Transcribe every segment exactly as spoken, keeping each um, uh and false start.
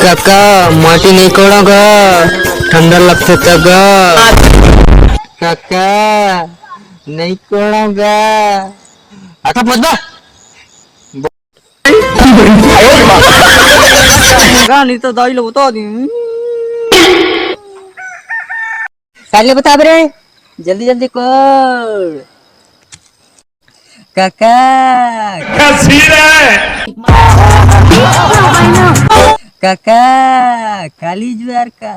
काका, माटी नहीं कोड़ोगा, ठंडा लगथे त गा। काका, नहीं कोड़ोगा। अच्छा, पहुंच बा। गा, नहीं तो दाई लोग बता दी। पहले बता बे रे, जल्दी जल्दी कोड़। काका, क्या सीन है? काका, काली जुआर का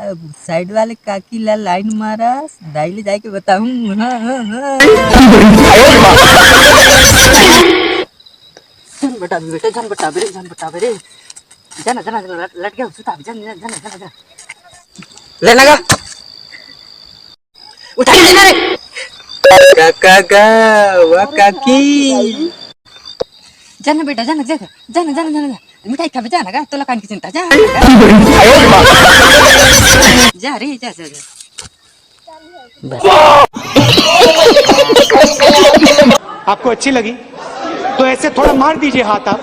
साइड वाले काकी ला लाइन मारा, दाई ले जाके बताऊं। हाँ, हाँ, हाँ। जान बटा बे बेटा, जान बटा बे रे, जान बटा बे रे। जाना, जाना, जाना, लट, लट गया, सुता भी, जाना, जाना, जाना, जाना। ले लगा। उठा के लेना रे। काका गा, वाह काकी। जाना बेटा, जाना, जाना, जाना, जाना, जाना। मिठाई खाबे, जाना गा, तोला कान की चिंता, जा। जा रे, जा, जा, जा। आपको अच्छी लगी तो ऐसे थोड़ा मार दीजिए हाथ आप,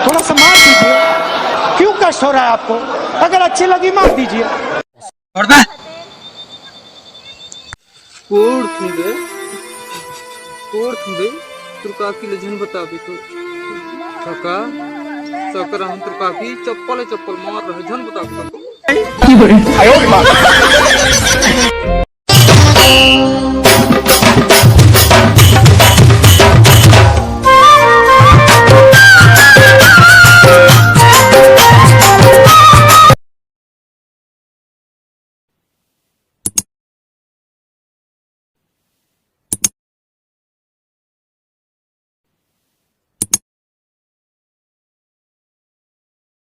थोड़ा सा मार दीजिए। क्यों कष्ट हो रहा है आपको? अगर अच्छी लगी, मार दीजिए। छोड़ बे। कोड़ थुंदे, कोड़ थुंदे, तुर काकी ले झन बताबे तो। काका, सकरा हम तुर काकी चप्पल चप्पल मार रहे, झन बताबे तो।